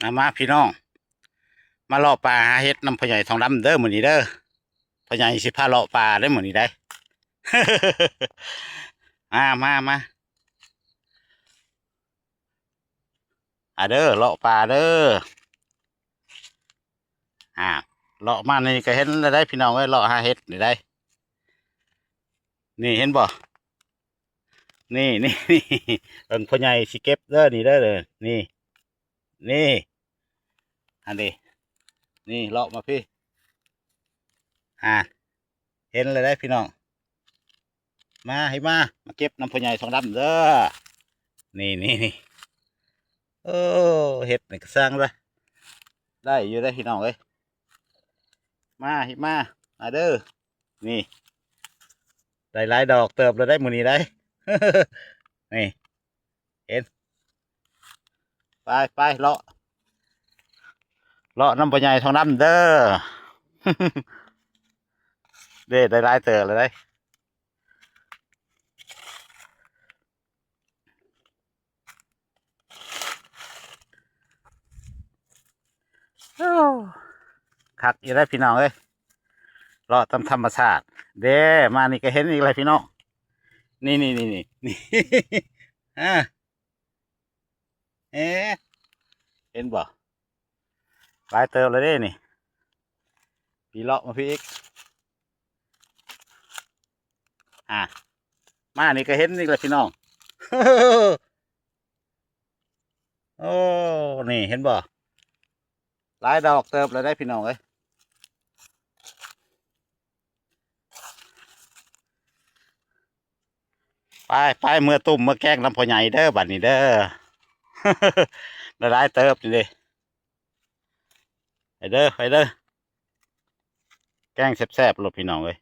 ມາ ມາພີ່ນ້ອງ ມາເລາະປ່າຫາເຫັດນຳພໍ່ໃຫຍ່ທອງດຳເດີມື້ນີ້ເດີ. ພໍ່ໃຫຍ່ຊິພາເລາະປ່າເດີມື້ນີ້ໄດ໋. ມາ ມາ ມາ ອາເດີ ເລາະປ່າເດີ. ອາ ເລາະມານີ້ກໍເຫັນແລ້ວໄດ໋ພີ່ນ້ອງເອີຍ ເລາະຫາເຫັດນີ້ໄດ໋. ນີ້ເຫັນບໍ່? ນີ້ ນີ້ ນີ້ ເບິ່ງພໍ່ໃຫຍ່ຊິເກັບເດີ ນີ້ເດີ ນີ້ ນີ້ ອັນນີ້ ນີ້ເລາະມາພີ້. ອາ ເຫັນແລ້ວໄດ໋ພີ່ນ້ອງ ມາ ໃຫ້ມາ ມາເກັບນຳພໍ່ໃຫຍ່ທອງດຳເດີ. ນີ້ ນີ້ ນີ້ ໂອ້ ເຫັດນີ້ກໍຊ່າງລະ ໄດ້ຢູ່ເດ້ພີ່ນ້ອງເອີຍ. ມາ ໃຫ້ມາ ມາເດີ. ນີ້ ໄດ້ຫຼາຍດອກເຕີບແລ້ວໄດ໋ມື້ນີ້ໄດ໋. ນີ້ ເຫັນ ໄປ ໄປ ເລາະ ເລາະນຳພໍ່ໃຫຍ່ທອງດຳເດີ. ເດ້ ໄດ້ຫຼາຍເຕີບແລ້ວໄດ໋. ໂອ້ ຄັກຢູ່ເດ້ພີ່ນ້ອງເອີຍ ເລາະຕາມທຳມະຊາດເດ້. ມານີ້ກໍເຫັນອີກແລ້ວພີ່ນ້ອງ ນີ້ ນີ້ ນີ້ ນີ້ ອາ ເອ ເຫັນບໍ່? ຫຼາຍເຕີບແລ້ວເດ້ນີ້ ປີເລາະມາພີ້ອີກ. ອາ ມານີ້ກໍເຫັນອີກແລ້ວພີ່ນ້ອງ. ໂອ້ ນີ້ເຫັນບໍ່? ຫຼາຍດອກເຕີບແລ້ວໄດ໋ພີ່ນ້ອງເອີຍ. ໄປ ໄປ ເມືອຕຸ້ມເມືອແກງນຳພໍ່ໃຫຍ່ເດີ ບັດນີ້ເດີ. ໄດ້ຫຼາຍເຕີບນີ້ເດ້. ໄປເດີ ໄປເດີ ແກງແຊບໆໂລດພີ່ນ້ອງເອີຍ.